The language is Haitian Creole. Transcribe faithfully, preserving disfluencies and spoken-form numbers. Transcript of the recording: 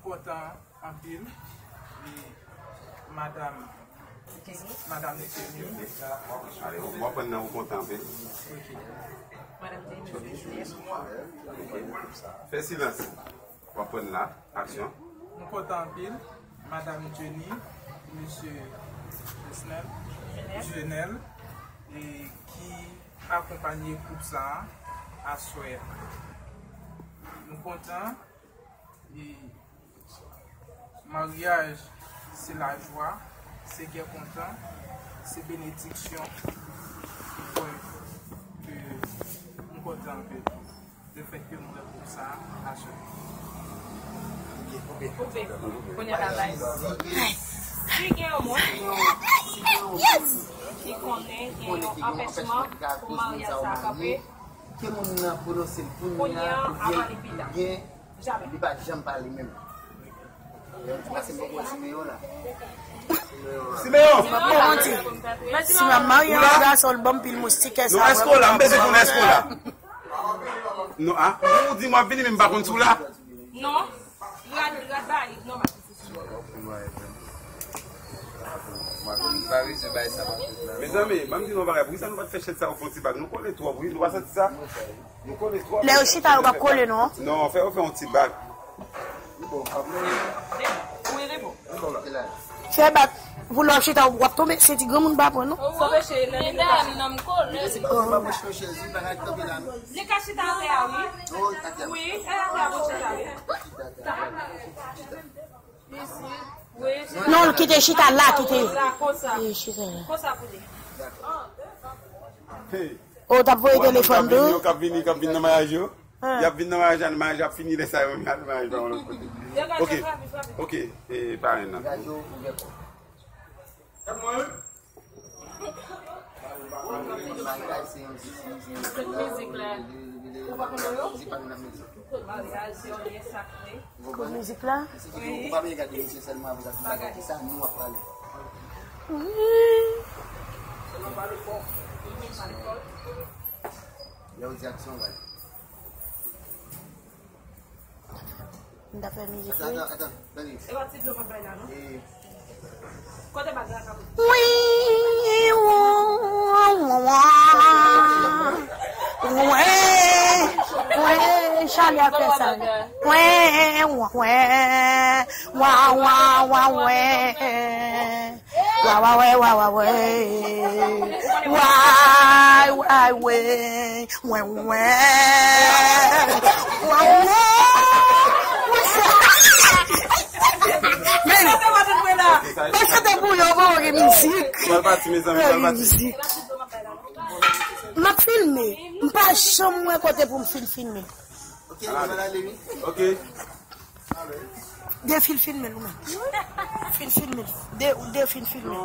Kontan anpil. E madanm, madanm Denis. Ale, w ap pran nan ou kontan anpil. Ok. Madanm Denis. Ok. Fè silans. W ap pran la. Aksyon. Nou kontan anpil. Madanm Jenny, mesye Jesnel, Jenel, e ki akonpanye koup sa a aswè a. Nou kontan. E maryaj, se lajwa, se kè kontan, se benediksyon ki fè ke m kontan anpil. Lefètke m wè koup sa a aswè. Koupe. Kounye a la, bay. Si gen yon moun ki konnen gen yon anpèchman pou maryaj sa a kanpe, ke moun nan pwononse l kounye a, kounye a, avan li pi ta. Oubyen li pa janm pale menm. Yo di pase m poko wè Simeyon la. Simeyon! M ap bon manti. Si m ap marye yon gason, l ban m pil moustikè sa. Non, èske w la? M bezwen konnen èske w la. Non, a? Ou di m w ap vini, men m pa konn si w la. Non. Rad, rad ba, non, ma. Mezanmi, ban m di nou yon bagay. Poukisa nou pa t fè chèz sa yo fè yon ti bag? Nou kole twòp, wi. Nou pa santi sa? Nou kole twòp. Lè yo chita, yo p ap kole, non? Non, fè yo fè yon ti bag. Wi, li bon. Fè bak. Pou lè w ap chita, w ap tonbe. Se ti granmoun pa pran, non? Medam, nan m kole. Li ka chita atè a, wi. Wi, e atè a pou chita, wi. Non, l kite chita la, kite. La, konsa. Li chita la. Konsa pou li. Hey. O, t ap voye telefòn tou. Yo k ap vini, k ap vini nan maryaj yo. Y ap vin nan maryaj la, nan maryaj ap fini lè sa yo menm y al nan maryaj pa yon lòt kote. Ok. Ok, e parenn nan. Tout mizik la. Ou pa konnen yo? Tout mizik la? Wi. Wi. M ta fè mizik, wi. Wi, wi, wi, wi, wi, Charlie ap fè sa. Wi, wi, wi, wa, wa, wa, wi. Wa, wa, wè, wa, wa, wè. Way, way, wè. Wè, wè. Wè, wè. Men, pa chante pou yo, pa gen mizik. Mal pati, mezanmi, mal pati. Mizik. M ap filme. M pa janm wè kote pou m fin filme. Ok, nou pral ale, wi. Ok. Defil filme l ou menm. Fin filme l. De, defil filme l.